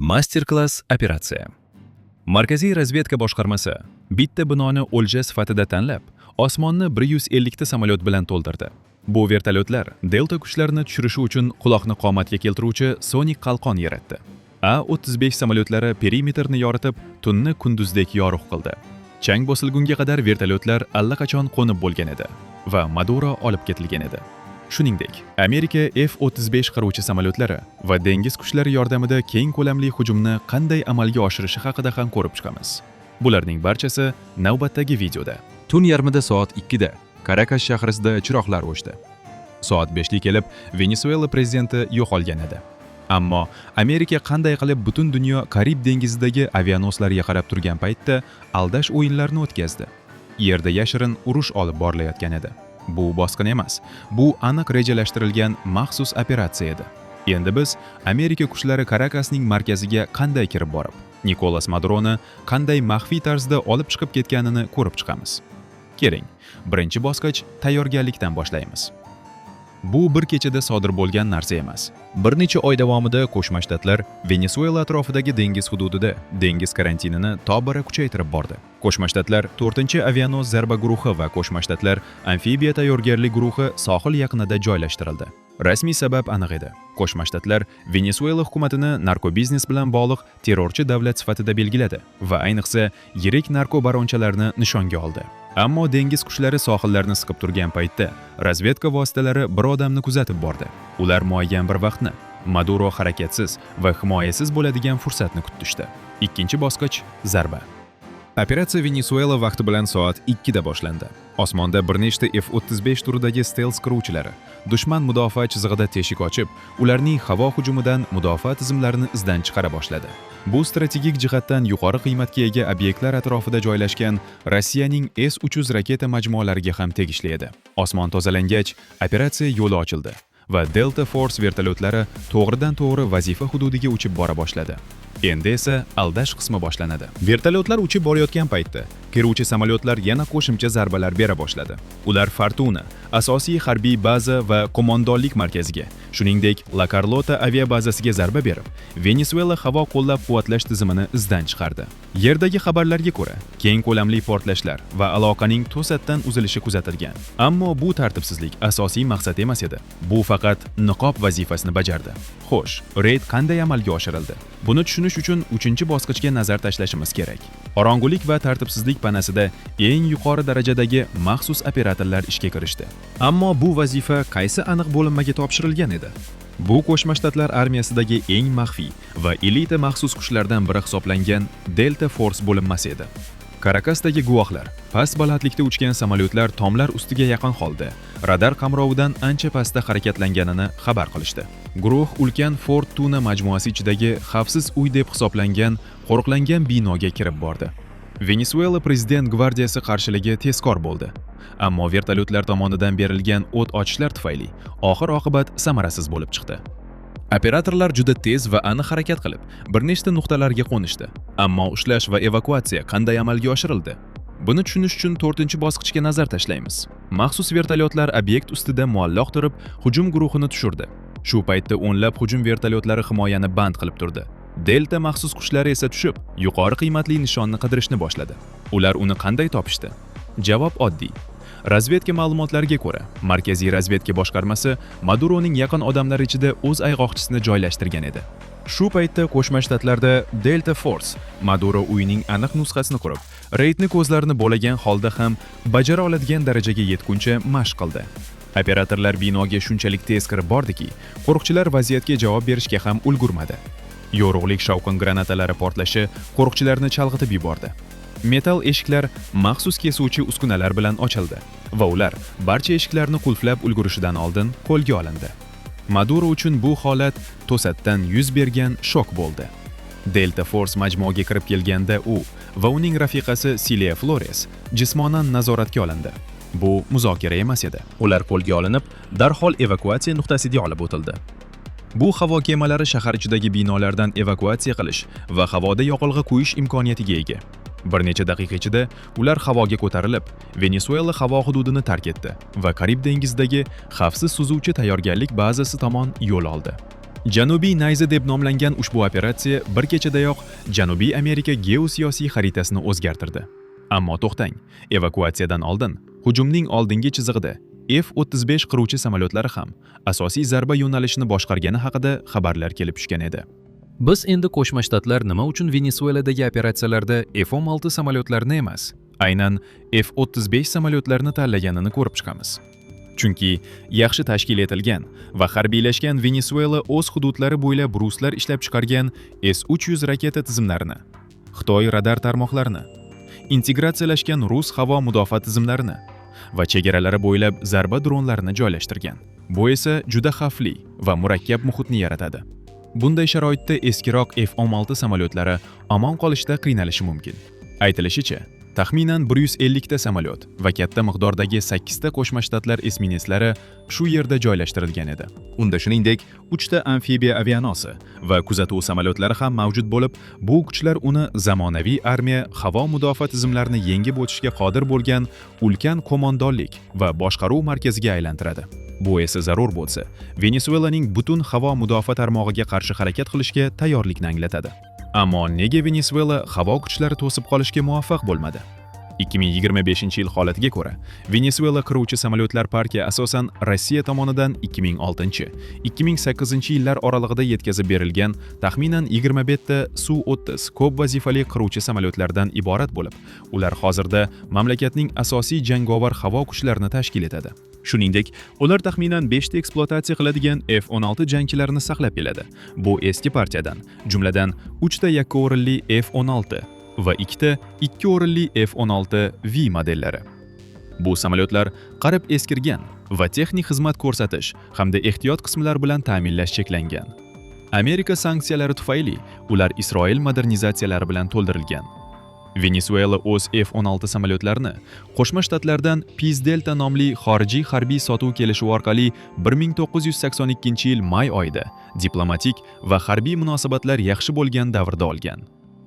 Master-klass operatsiya. Markaziy razvedka boshqarmasi bitta binoni o'lja sifatida tanlab, osmonni 150 ta samolyot bilan to'ldirdi. Bu vertolyotlar Delta kuchlarini tushirishi uchun quloqni qomatga keltiruvchi sonik qalqon yaratdi. A-35 samolyotlari perimetrni yoritib, tunni kunduzdek yorug' qildi. Chang bosilgunga qadar vertolyotlar allaqachon qo'nib bo'lgan edi va Maduro olib ketilgan edi. Shuningdek, Amerika F-35 qiruvchi samolyotlari va dengiz kuchlari yordamida keng ko'lamli hujumni qanday amalga oshirishi haqida ham ko'rib chiqamiz. Bularning barchasi navbatdagi videoda. Tun yarmida soat 2 da Karakas shahrisida chiroqlar o'chdi. Soat 5 ga kelib Venesuela prezidenti yo'qolgan edi. Ammo Amerika qanday qilib butun dunyo Karib dengizidagi avianoslarga qarab turgan paytda aldash o'yinlarini o'tkazdi? Yerda yashirin urush olib borilayotgan edi. Bu bosqin emas, bu aniq rejalashtirilgan maxsus operatsiya edi. Endi biz Amerika kuchlari Karakasning markaziga qanday kirib borib, Nikolas Maduroni qanday maxfiy tarzda olib chiqib ketganini ko'rib chiqamiz. Keling, birinchi bosqich tayyorgarlikdan boshlaymiz. Bu bir kechada sodir bo'lgan narsa emas. Bir necha oy davomida Qo'shma Shtatlar Venesuela atrofidagi dengiz hududida dengiz karantinini tobora kuchaytirib bordi. Qo'shma Shtatlar 4-avianos zarba guruhi va Qo'shma Shtatlar amfibiya tayyorgarlik guruhi sohil yaqinida joylashtirildi. Rasmiy sabab aniq edi. Qo'shma Shtatlar Venesuela hukumatini narkobiznes bilan bog'liq terrorchi davlat sifatida belgiladi va ayniqsa yirik narkobaronchalarni nishonga oldi. Ammo dengiz kuchlari sohillarni siqib turgan paytda razvedka vositalari bir odamni kuzatib bordi. Ular muayyan bir vaqtni, Maduro harakatsiz va himoyasiz bo'ladigan fursatni kutishdi. Ikkinchi bosqich zarba. Operatsiya Venesuela vaqti bilan soat 2 da boshlandi. Osmonda bir nechta F-35 turidagi stels qiruvchilari dushman mudofaa chizig'ida teshik ochib, ularning havo hujumidan mudofaa tizimlarini izdan chiqara boshladi. Bu strategik jihatdan yuqori qiymatga ega obyektlar atrofida joylashgan Rossiyaning S-300 raketa majmualariga ham tegishli edi. Osmon tozalangach, operatsiya yo'li ochildi va Delta Force vertolyotlari to'g'ridan-to'g'ri vazifa hududiga uchib bora boshladi. Endi esa aldash qismi boshlanadi. Vertolyotlar uchib borayotgan paytda qiruvchi samolyotlar yana qo'shimcha zarbalar bera boshladi. Ular Fortuna, asosiy harbiy baza va qo'mondonlik markaziga, shuningdek La Carlota aviabazasiga zarba berib, Venesuela havo qo'llab-quvvatlash tizimini izdan chiqardi. Yerdagi xabarlarga ko'ra, keng ko'lamli portlashlar va aloqaning to'satdan uzilishi kuzatilgan. Ammo bu tartibsizlik asosiy maqsad emas edi. Bu faqat niqob vazifasini bajardi. Xo'sh, reyd qanday amalga oshirildi? Buni tushunish uchun 3-bosqichga nazar tashlashimiz kerak. Qorong'ulik va tartibsizlik panasida eng yuqori darajadagi maxsus operatorlar ishga kirishdi. Ammo bu vazifa qaysi aniq bo'linmaga topshirilgan edi? Bu Qo'shma Shtatlar armiyasidagi eng maxfiy va elita maxsus kuchlardan biri hisoblangan Delta Force bo'linmasi edi. Karakasdagi guvohlar past balandlikda uchgan samolyotlar tomlar ustiga yaqin holda radar qamrovidan ancha pastda harakatlanganini xabar qilishdi. Guruh ulkan Fort Tuna majmuasi ichidagi xavfsiz uy deb hisoblangan qo'riqlangan binoga kirib bordi. Venesuela prezident gvardiyasi qarshiligi tezkor bo'ldi. Ammo vertolyotlar tomonidan berilgan o't ochishlar tufayli oxir oqibat samarasiz bo'lib chiqdi. Operatorlar juda tez va aniq harakat qilib, bir nechta nuqtalarga qo'nishdi. Ammo ushlash va evakuatsiya qanday amalga oshirildi? Buni tushunish uchun 4-bosqichga nazar tashlaymiz. Maxsus vertolyotlar obyekt ustida mualloq turib, hujum guruhini tushirdi. Shu paytda o'nlab hujum vertolyotlari himoyani band qilib turdi. Delta maxsus kuchlari esa tushib, yuqori qiymatli nishonni qidirishni boshladi. Ular uni qanday topishdi? Javob oddiy. Razvedka ma'lumotlariga ko'ra, Markaziy razvedka boshqarmasi Maduroning yaqin odamlari ichida o'z ayg'oqchisini joylashtirgan edi. Shu paytda Qo'shma Shtatlarda Delta Force Maduro uyining aniq nusxasini qurib, reydni ko'zlarini bo'lagan holda ham bajara oladigan darajaga yetguncha mashq qildi. Operatorlar binoga shunchalik tez kirib bordiki, qo'riqchilar vaziyatga javob berishga ham ulgurmadi. Yorug'lik shovqin granatalari portlashi qo'riqchilarni chalg'itib yubordi. Metall eshiklar maxsus kesuvchi uskunalar bilan ochildi va ular barcha eshiklarni qulflab ulgurishidan oldin qo'lga olindi. Maduro uchun bu holat to'satdan yuz bergan shok bo'ldi. Delta Force majmuaga kirib kelganda u va uning rafiqasi Silia Flores jismonan nazoratga olindi. Bu muzokara emas edi. Ular qo'lga olinib, darhol evakuatsiya nuqtasiga olib o'tildi. Bu havo kemalari shahar ichidagi binolardan evakuatsiya qilish va havoda yoqilg'i quyish imkoniyatiga ega. Bir necha daqiqa ichida ular havoga ko'tarilib, Venesuela havo hududini tark etdi va Karib dengizidagi xavfsiz suzuvchi tayyorgarlik bazasi tomon yo'l oldi. Janubiy nayza deb nomlangan ushbu operatsiya bir kechadayoq Janubiy Amerika geosiyosiy xaritasini o'zgartirdi. Ammo to'xtang, evakuatsiyadan oldin hujumning oldingi chizig'ida F-35 qiruvchi samolyotlari ham asosiy zarba yo'nalishini boshqargani haqida xabarlar kelib tushgan edi. Biz endi Qo'shma Shtatlar nima uchun Venesueladagi operatsiyalarda F-16 samolyotlarini emas, aynan F-35 samolyotlarini tanlaganini ko'rib chiqamiz. Chunki yaxshi tashkil etilgan va harbiylashgan Venesuela o'z hududlari bo'ylab ruslar ishlab chiqargan S-300 raketa tizimlarini, Xitoy radar tarmoqlarini, integratsiyalashgan rus havo mudofaa tizimlarini va chegaralari bo'ylab zarba dronlarini joylashtirgan. Bu esa juda xavfli va murakkab muhitni yaratadi. Bunday sharoitda eskiroq F-16 samolyotlari omon qolishda qiynalishi mumkin. Aytilishicha, taxminan 150 ta samolyot va katta miqdordagi 8 ta Qo'shma Shtatlar esminetslari shu yerda joylashtirilgan edi. Unda shuningdek 3 ta amfibiya avianosi va kuzatuv samolyotlari ham mavjud bo'lib, bu kuchlar uni zamonaviy armiya havo mudofaa tizimlarini yengib o'tishga qodir bo'lgan ulkan qo'mondonlik va boshqaruv markaziga aylantiradi. Bu esa zarur bo'lsa, Venesuelaning butun havo mudofaa tarmog'iga qarshi harakat qilishga tayyorlikni anglatadi. Ammo nega Venesuela havo kuchlari to'sib qolishga muvaffaq bo'lmadi? 2025-yil holatiga ko'ra, Venesuela qiruvchi samolyotlar parki asosan Rossiya tomonidan 2006-2008 yillar oralig'ida yetkazib berilgan taxminan 25 ta Su-30 ko'p vazifali qiruvchi samolyotlardan iborat bo'lib, ular hozirda mamlakatning asosiy jangovar havo kuchlarini tashkil etadi. Shuningdek, ular taxminan 5 ta ekspluatatsiya qiladigan F-16 jangchilarini saqlab keladi. Bu eski partiyadan, jumladan 3 ta yakka o'rinli F-16 va 2 ta 2 o'rinli F-16 V modellari. Bu samolyotlar qarib eskirgan va texnik xizmat ko'rsatish hamda ehtiyot qismlar bilan ta'minlash cheklangan. Amerika sanksiyalari tufayli ular Isroil modernizatsiyalari bilan to'ldirilgan. Venesuela o'z F-16 samolyotlarini Qo'shma Shtatlardan Peace Delta nomli xorijiy harbiy sotuv kelishuvi orqali 1982-yil may oyida diplomatik va harbiy munosabatlar yaxshi bo'lgan davrda olgan.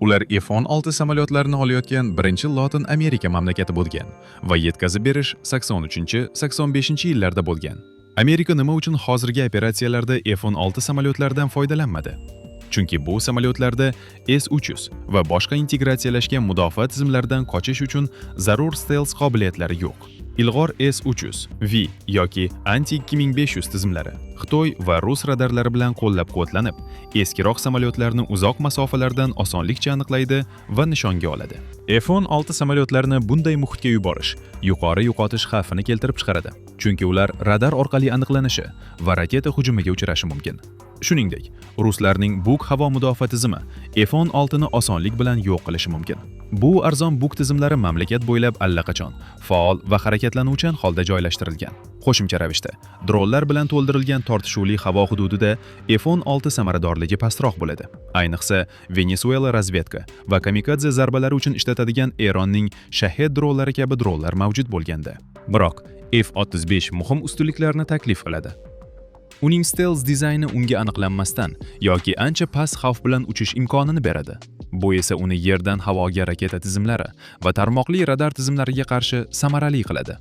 Ular F-16 samolyotlarini olayotgan birinchi Lotin Amerika mamlakati bo'lgan va yetkazib berish 83-85 yillarda bo'lgan. Amerika nima uchun hozirgi operatsiyalarda F-16 samolyotlaridan foydalanmadi? Chunki bu samolyotlarda S-300 va boshqa integratsiyalashgan mudofaa tizimlaridan qochish uchun zarur stels qobiliyatlari yo'q. Ilg'or S-300, V yoki Anti-2500 tizimlari Xitoy va rus radarlari bilan qo'llab-quvvatlanib, eskiroq samolyotlarni uzoq masofalardan osonlikcha aniqlaydi va nishonga oladi. F-16 samolyotlarini bunday muhitga yuborish yuqori yo'qotish xavfini keltirib chiqaradi, chunki ular radar orqali aniqlanishi va raketa hujumiga uchrashi mumkin. Shuningdek, ruslarning Buk havo mudofaa tizimi F-16 ni osonlik bilan yo'q qilishi mumkin. Bu arzon Buk tizimlari mamlakat bo'ylab allaqachon faol va harakatlanuvchan holda joylashtirilgan. Qo'shimcha ravishda, dronlar bilan to'ldirilgan tortishuvli havo hududida F-16 samaradorligi pastroq bo'ladi. Ayniqsa, Venesuela razvedka va kamikadze zarbalari uchun ishlatadigan Eronning Shahed dronlari kabi dronlar mavjud bo'lganda. Biroq F-35 muhim ustunliklarni taklif qiladi. Uning stels dizayni unga aniqlanmasdan yoki ancha past xavf bilan uchish imkonini beradi. Bu esa uni yerdan havoga raketa tizimlari va tarmoqli radar tizimlariga qarshi samarali qiladi.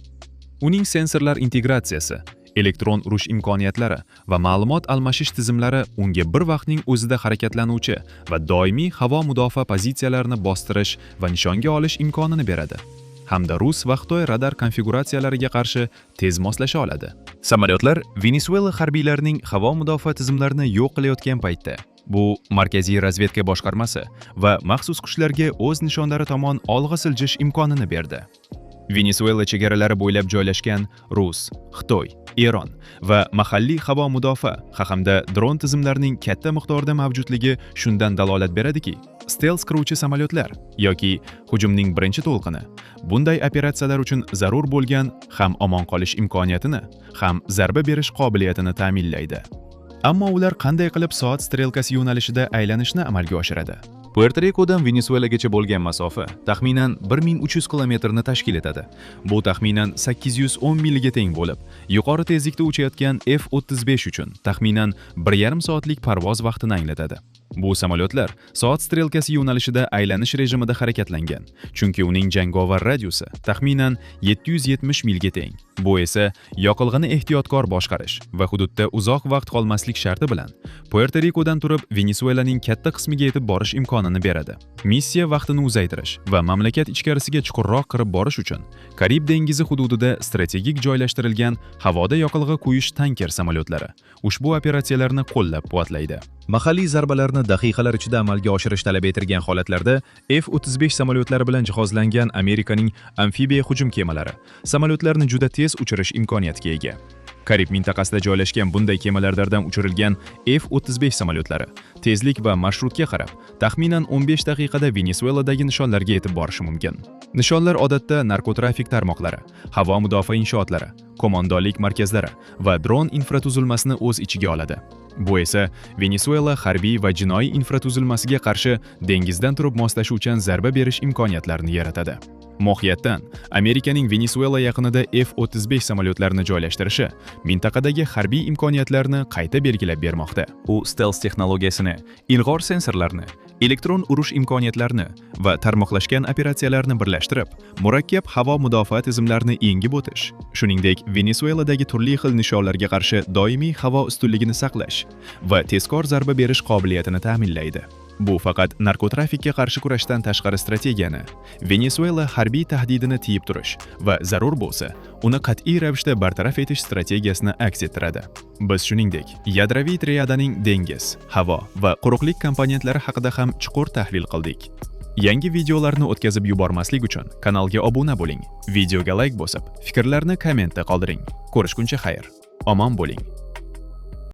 Uning sensorlar integratsiyasi, elektron urush imkoniyatlari va ma'lumot almashish tizimlari unga bir vaqtning o'zida harakatlanuvchi va doimiy havo mudofaa pozitsiyalarini bostirish va nishonga olish imkonini beradi. Hamda rus va Xitoy radar konfiguratsiyalariga qarshi tez moslasha oladi. Samolyotlar Venesuela harbiylarining havo mudofaa tizimlarini yo'q qilayotgan paytda bu Markaziy razvedka boshqarmasi va maxsus kuchlarga o'z nishonlari tomon olg'a siljish imkonini berdi. Venesuela chegaralari bo'ylab joylashgan rus, Xitoy, Eron va mahalliy havo mudofaa hamda dron tizimlarining katta miqdorda mavjudligi shundan dalolat beradiki, stels qiruvchi samolyotlar yoki hujumning birinchi to'lqini bunday operatsiyalar uchun zarur bo'lgan ham omon qolish imkoniyatini, ham zarba berish qobiliyatini ta'minlaydi. Ammo ular qanday qilib soat strelkasi yo'nalishida aylanishni amalga oshiradi? Puerto-Rikodan Venesuelagacha bo'lgan masofa taxminan 1300 kilometrni tashkil etadi. Bu taxminan 810 milga teng bo'lib, yuqori tezlikda uchayotgan F-35 uchun taxminan 1,5 soatlik parvoz vaqtini anglatadi. Bu samolyotlar soat strelkasi yo'nalishida aylanish rejimida harakatlangan, chunki uning jangovar radiusi taxminan 770 milga teng. Bu esa yoqilg'ini ehtiyotkor boshqarish va hududda uzoq vaqt qolmaslik sharti bilan Puerto-Rikodan turib Venesuelaning katta qismiga yetib borish imkonini beradi. Missiya vaqtini uzaytirish va mamlakat ichkarisiga chuqurroq kirib borish uchun Karib dengizi hududida strategik joylashtirilgan havoda yoqilg'i quyish tanker samolyotlari ushbu operatsiyalarni qo'llab-quvvatlaydi. Mahalliy zarbalarni daqiqalar ichida amalga oshirish talab etilgan holatlarda F-35 samolyotlari bilan jihozlangan Amerikaning amfibiya hujum kemalari samolyotlarni juda tez uchirish imkoniyatiga ega. Karib mintaqasida joylashgan bunday kemalardan uchirilgan F-35 samolyotlari tezlik va marshrutga qarab taxminan 15 daqiqada Venesueladagi nishonlarga yetib borishi mumkin. Nishonlar odatda narkotrafik tarmoqlari, havo mudofaa inshootlari, qo'mondonlik markazlari va dron infratuzilmasini o'z ichiga oladi. Bu esa Venesuela harbiy va jinoiy infratuzilmasiga qarshi dengizdan turib moslashuvchan zarba berish imkoniyatlarini yaratadi. Mohiyatdan Amerikaning Venesuela yaqinida F-35 samolyotlarini joylashtirishi mintaqadagi harbiy imkoniyatlarni qayta belgilab bermoqda. U stealth texnologiyasini, ilg'or sensorlarni, elektron urush imkoniyatlarini va tarmoqlashgan operatsiyalarni birlashtirib, murakkab havo mudofaa tizimlarini yengib o'tish, shuningdek, Venesueladagi turli xil nishonlarga qarshi doimiy havo ustunligini saqlash va tezkor zarba berish qobiliyatini ta'minlaydi. Bu faqat narkotrafikka qarshi kurashdan tashqari strategiyani, Venesuela harbiy tahdidini tiyib turish va zarur bo'lsa, uni qat'iy ravishda bartaraf etish strategiyasini aks ettiradi. Biz shuningdek, yadroviy triadaning dengiz, havo va quruqlik komponentlari haqida ham chuqur tahlil qildik. Yangi videolarni o'tkazib yubormaslik uchun kanalga obuna bo'ling, videoga like bosib, fikrlarni kommentda qoldiring. Ko'rishguncha xayr. Omon bo'ling.